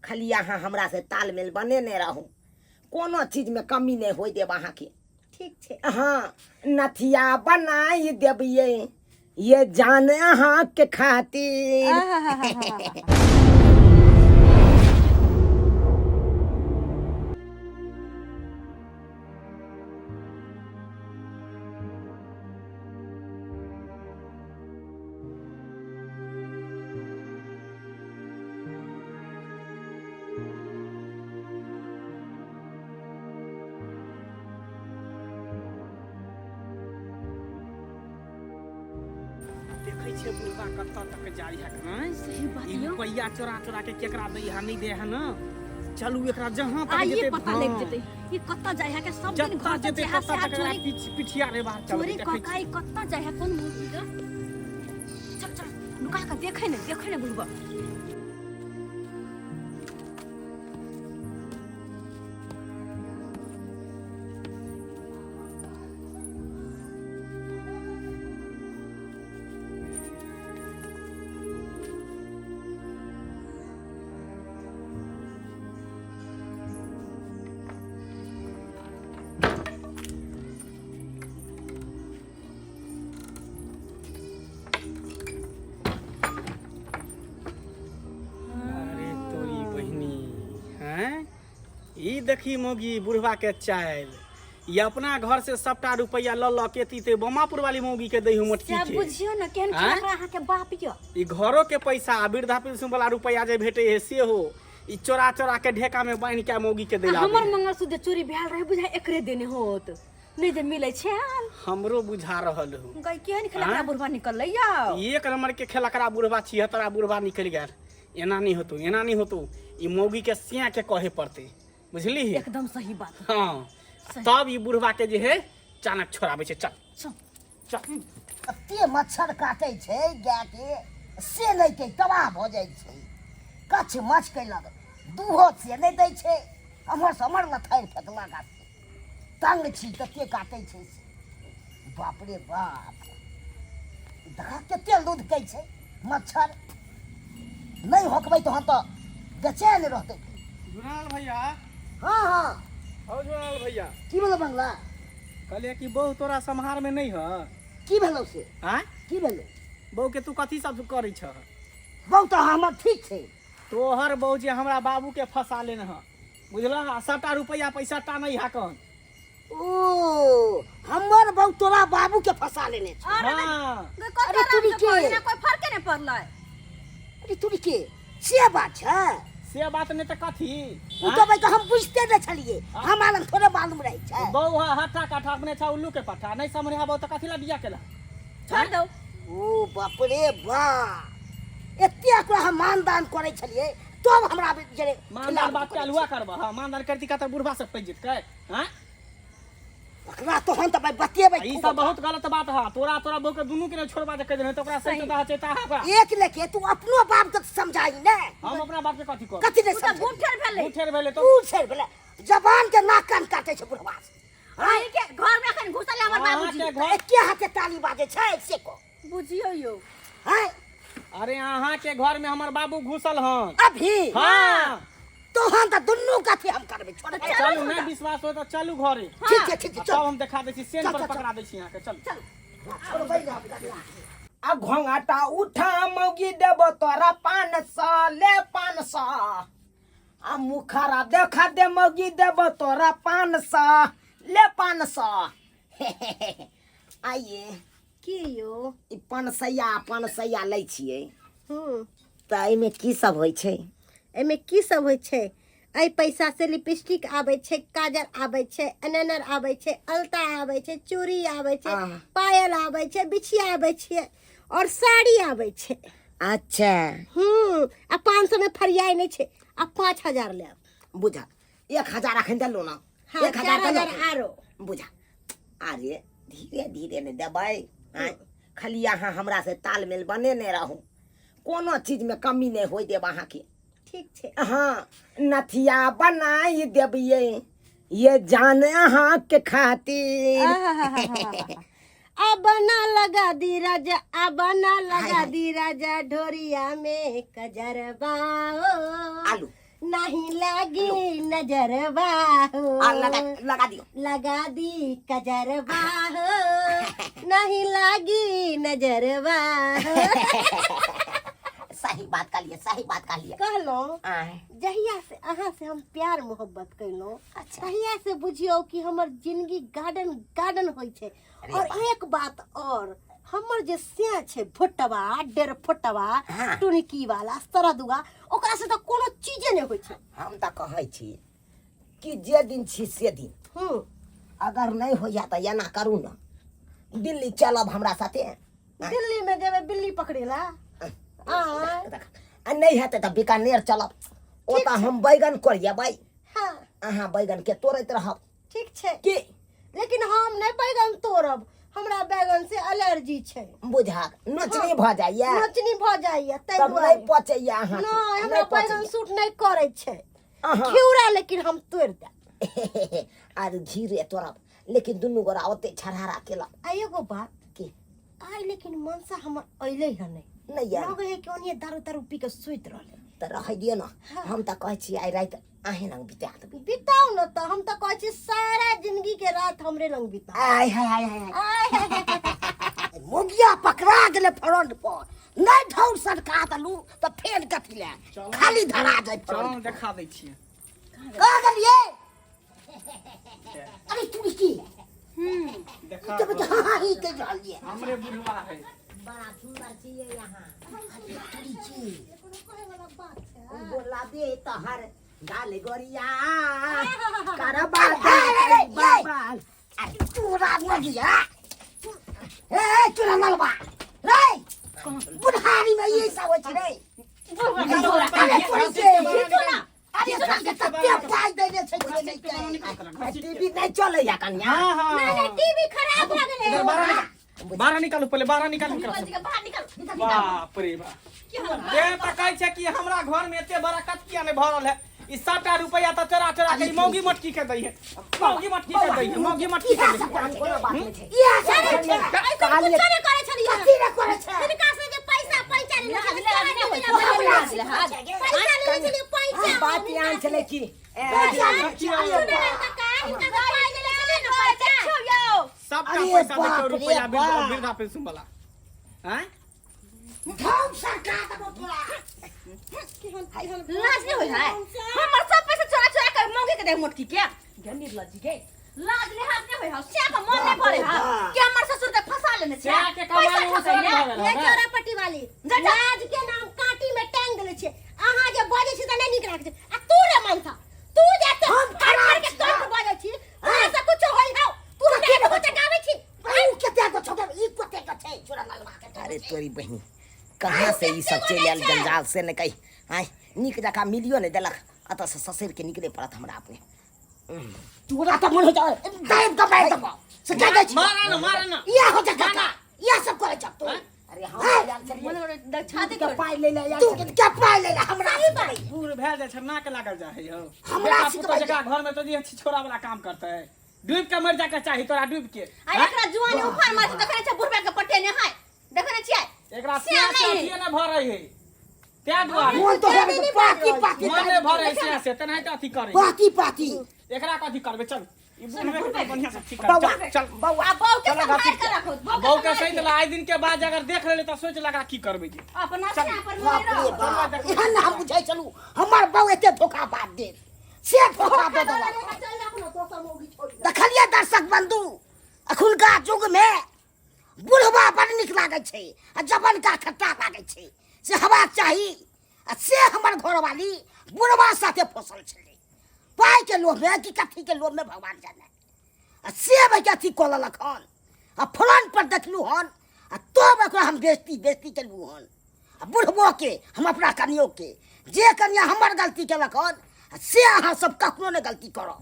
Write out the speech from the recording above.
खाली अहाँ हमरा से तालमेल बनेने रहू, कोनो चीजमे कमी नहि होइ देब अहाँके। ठीक छै। हाँ, नथिया बनाई देबियै ये जान अहाँके खातिर। देखै छियै बुढ़बा कतऽ तक जाइ है। आँय? सही बात ई यौ। रुपैआ चोरा चोरा के केकरा दै है, नहि दै है न। चलू एकरा जहाँ तक आइए जेतै, पता हाँ। लागि जेतै ई कतऽ जाइ है के सब दिन जतऽ घर से जेतै जे है ततऽ से तक एकरा चोरी पिछिया रे बाहर चलबै। चोरी देखै कऽ छियै। कऽ ई कतऽ जाइ है कोन मुँह के। चल चल, नुका कऽ देखै ने, देखै ने बुढ़बा। अरे तोरी बहिनी, हैं ई देखी मौगी बुढ़वा के चाइल। ई अपना घर से सबटा रुपैआ ल ल के तीते बमापुर वाली मौगी के दै हूँ मोटकी से के। बुझियो ने केहन आँय? खेलकरा अहाँके बाप यौ। ई घरो के पैसा आ वृद्धा पेंशन वाला रुपैआ जे भेटे है सेहो ई चोरा चोरा के ढेका में बान्हि के मौगी के आ देला। हमर मंगलसूत्र जे चोरी भेल रहे बुझाय एकरे देने होत, नहि जे मिलै छै हाल। हमरो बुझा रहल हूँ। गई केहन खेलकरा आँय? बुढ़वा निकललै यौ। ई एक नंबर के खेलकरा बुढ़वा छिहत्तरा बुढ़वा निकलि गेल। एना नहीं होतो, एना नहीं होतो, ई मौगी के सिया के कहे पड़ते, बुझली? एकदम सही बात। हाँ। सही। तब ई बुढ़वा के जे है चाणक छोड़ाबै छै। चल चल चल। कते मच्छर काटै छै गाय के से नहि के तबाह भऽ जाइ छै। कछ मछ कयलक, दूहो से नहि दै छै, एम्हर से एम्हर लथारि फेकलक आ से तंग छी, तते काटै छै से। बाप रे बाप, देखा कते लुधकै छै मच्छर। नहि होकबै तहन तऽ बेचैन रहतै। जुनाल भैया। हाँ हाँ। हौ जुनाल भैया। की भेलो बंगला? कहलियै कि बहू तोरा सम्हार में नहीं है। की भेलो से? आँय? की भेलो? बहू के तू कथी सब करै छह? बहू तऽ हमर ठीक छै। तोहर बहू जे हमरा बाबू के फंसा लेने ह, बुझलह? आ सबटा रुपैआ पैसा टा नहीं हा कन। ओ हमर बहू तोरा बाबू के फंसा लेने छै। अरे हाँ। गई कतऽ अरे तुरी आराम से के। पढ़ी ना, कोई फर्के नहीं पड़लै। अरे तुरी के से बात छै? से बात नहीं तऽ कथी? ओ तो भाई हम बुझते नहीं छलिए, हमरा लग थोड़े मालूम रहे छै। बहू हा हट्ठा काठा, अपने छा उल्लू के पट्ठा, नहीं समझे हा बहू तऽ कथी ला बियाह केला? छोड़ दो। ओ बाप रे बाप, एते ओकरा हम मानदान करै छलिए तब हमरा जे मानदान बाप के अलुआ करबह। हाँ, मानदान करती का तऽ बुढ़बा सब पैज जेतकै। हाँ? ओकरा तहन तऽ भाई बतेबै। ई सब बहुत गलत बात है। तोरा तोरा बहू के दुनू के नहीं छोड़बा जे कह देने तऽ ओकरा सही सही। चेता चेता है ओकरा। एक लेके तू अपनो बाप के समझाई ने। हम अपना बाप के कथी करब? कथी नहीं उ तऽ समझाई? बूढ़ भेलै। बूढ़ भेलै तऽ। बूढ़ भेलै, जबान के नाक कान काटे छै बुढ़वा से। अहीं के घर में अखन घुसल है हमर बाबूजी। अहाँके घर एके हाथे ताली बाजे छै से को बुझियो यौ। हैं? अरे अहाँ के घर में हमर बाबू घुसल हन अभी? हाँ। तोहन तऽ दुनू कथी हम करबै, छोड़। चलू, नहीं विश्वास हो तऽ चलू घरे। ठीक छै, ठीक छै, आ चल। तब हम देखा दै छी, सेन चल, पर चल, चल। पकड़ा दै छी अहाँके, चल चल। छोड़बै ने हम ककरा। आ घोंघाटा उठा मौगी देबो तोरा 500, ले 500। आ मुखरा देखा दे मौगी देबो तोरा 500, ले 500। आइए। की यौ? ई पनसैया पनसैया लै छियै। हूँ। तऽ एहिमे की सब होइ छै? एहिमे की सब होइ छै? एहि पैसा से लिपस्टिक आबै छै, काजर आबै छै, अननर आबै छै, अलता आबै छै, चूड़ी आबै छै, आह। पायल आबै छै, बिछिया आबै छै और साड़ी आबै छै। अच्छा। हूँ, आ 500 में फरियाइ नहि छै, आ 5000 लेब। बुझा, 1000 अखन देलहुँ ने? हाँ, 1000 4000 देलहुँ। आरो। बुझा, अरे धीरे धीरे ने देबै। आँय, खाली अहाँ हमरा से तालमेल बनेने रहू, कोनो चीजमे कमी नहि होइ देब अहाँके। ठीक छै। हाँ, नथिया बनाई देबियै ये जान अहाँके खातिर। अब ना लगा दी राजा, अब ना लगा हाय। दी राजा ढोरिया में कजरबा ओ। आलू। नहीं लागी नजरबा हो। आ लगा लगा दियो। लगा दी कजरबा हो, नहीं लागी नजरबा हो। सही बात कहलिए, सही बात कहलिए। कहलहुँ आय। जहिया से अहाँ से हम प्यार मोहब्बत कैलहुँ, अच्छा। तहिया से बुझियौ कि हमर जिंदगी गार्डन गार्डन होइ छै। अरे और वाह। एक बात और, हमर जे से छै भुटवा डेढ़ फुटवा, हाँ। टुनकी वाला सरदुआ, ओकरा से तऽ कोनो चीजे नहि होइ छै। हम तऽ कहै छी कि जे दिन छी से दिन अगर नहि होइया तऽ एना करू ने, दिल्ली चलब हमरा साथे। दिल्ली में जेबै बिल्ली पकड़ेला? आँय। आ नहि हेतै तऽ बीकानेर चलब, ओतऽ हम बैगन कोरियेबै। हाँ। अहाँ बैगन के तोड़ैत रहब। ठीक छै। की? लेकिन हम नहि बैगन तोड़ब, हमरा बैगन से एलर्जी छै। बुझा नोचनी भऽ जाइया। नोचनी भऽ जाइया, ताहि तब दुआरे नहि पचैया अहाँके। नहि, हमरा नहि बैगन पचैया। सूट नहि करै छै। अहाँ। घिउरा लेकिन हम तोड़ि देब। आर घिरे तोड़ब, लेकिन दुनू गोरा ओते छरहरा केलक। आ एगो बात। की? आइ लेकिन मनसा हमर अयलै हँ नहि। नहि आयल। लगै है कि ओनिये दारू तारू पी के सुति रहलै। तऽ रहै दियौ ने, हम तऽ कहै छी आइ राति अहीं लग बिता देबै। बिताउ ने तऽ, हम तऽ कहै छी सारा जिंदगी के रात हमरे लग बिताउ। आय हाय हाय हाय। आय हाय हाय हाय। मोगिया पकड़ा गेलै फ्रंट पर, नहि ढौर सटका देलू तऽ फेर कथी लए खाली धरा जाय। चलो फ्रंट देखा दै छियै। कहाँ गेलियै? अरे तू की देखा तब तऽ हाँ ही कहि रहल ये। हमरे बुढ़वा है। बड़ा सुंदर छियै यहाँ। अरे तुरी छी गोला दे तहर गाल गोरिया करबा दे बाबा। अरे तोरा मोगिया, ए चुरा नलबा रे, बुढ़ारी में ये सब होइ छै रे। अरे तोरी के अरे तोरा कते पाइ देने छै टीवी नहि चलैया कनिया। हाँ हाँ। नहि नहि, टीवी खराब भऽ गेलै। इधर बारह निकाल, बारह निकालू पहिले, बारह निकालू एकरा से। बाहर निकाल। बाप रे बाप, देह तऽ कहै छै कि हमरा घर में एते बरकत किया नहि भऽ रहल है। ई सबटा रुपैआ तऽ चोरा चोरा के ई मौगी मटकी के दै है, मौगी मटकी के दै है, मौगी मटकी के दै है। कोनो बात नहि छै, इएह सब होइ छै। कुछो नहि करै छलियै। कथी नहि करै छै? हिनका से जे पैसा पैसा लेने छलियै, लाज नहि होइ छै, पैसा लाज लेने छलियै, पैसा। बात एहन छलै कि काका, हिनका से पाइ लेने छलियै ने, पैसा। सबटा अरे पैसा बाप देखियौ रे रुपैआ बाप। वृद्धा पेंशन वाला आँय। ढौर सरका देबो तोरा। लाज नहीं होय है? हमर सब पैसा चोरा चोरा के मौगी के दे मोटकी के। गे निर्लज्ज गे, लाज लिहाज नहीं होय है? से के मन नहीं भरे है कि हमर ससुर के फंसा लेने छै? से के कमाई पैसा ओ ठकै सब ले। भऽ गेल ये हँ। चोरा पट्टी वाली, लाज के नाम कांटी में टांग देले छै। अहाँ जे बजै छी तऽ नहि नीक लागै छै। आ तू रे मनसा, तू जे एते हम फड़ फड़ के खराब छी। तोड़ के बजै छी, तोरा से कुछो होय हौ? तू हमरा एगो चटाबै छी? ई कते को छोटे, ई कते को छै चोरा नलवा के। अरे तोरी बहिनी, कहाँ से ई सब चलि आयल जंजाल से ने कही। आँय, नीक जकाँ मिलियो नहि देलक, एतऽ से ससरि के निकले पड़त हमरा अपने। तोरा तऽ मन होइ छै दाबि कऽ मारि देबौ से कहि दै छी। मारा ना, मारा ना। इएह होइ छै काका, इएह सब करै छौ तू। अरे हम आयल छलियै छाती के पाइ लै लए आयल तू छलियै। के पाइ लै लए हमरा सिखबै? बूढ़ भए जाइ छै, नाक लागल जाइ है यौ। हमरा बेटा सिखबै? पुतोह जकरा घर में तो जे छोरा वाला काम करतै, डूबि के मरि जाके चाही तोरा डूबि के। आ एकरा जुआनी उफान मारै छै, देखै नै छै बुढ़बा के पटेने है? देखै नै छियै? एकरा से सिया से नहि। अथिये नहि भरै है, तें दुआरे मोन तो होबे पाती पाती। मन नहि भरै सिया से, तेनाहिते अथी करै। पाती पाती। एकरा कथी करबै? चल, ई बुढ़बे के बढ़िया से ठीक कर। बौआ, चल चल बौआ। आ बहू के चलो संभाल घसीट के रखो। आ बहू के सही आइ दिन के बाद अगर देख लेले तऽ सोच लगा की करबै जे। अपना से पर बाप मोरे रे रहो। बाप, एहन ने हम बुझै छलहुँ हमर बहू एते धोखा बात देत, से धोखा दऽ देलक। चल जाउ ने दोसर मौगी छोड़ि। देखलियै दर्शक बंधु, एखुनका युगमे बुढ़वा बड़ नीक लागै छै आ जबनका खट्टा लागै छै, से हेबाक चाही। आ से हमर घरवाली बुढ़वा साथे फसल छलै, पाइके लोभमे कि कथीके लोभमे भगवान जाने। आ से भाइके अथी कऽ लेलक हन आ फ्रंट पर देखलहुँ हन आ तब ओकरा हम बेजती बेजती केलहुँ हन। आ बुढ़बोके हम अपना कनियोके, जे कनिया हमर गलती केलक हन आ से अहाँ सब कखनो नहि गलती करब।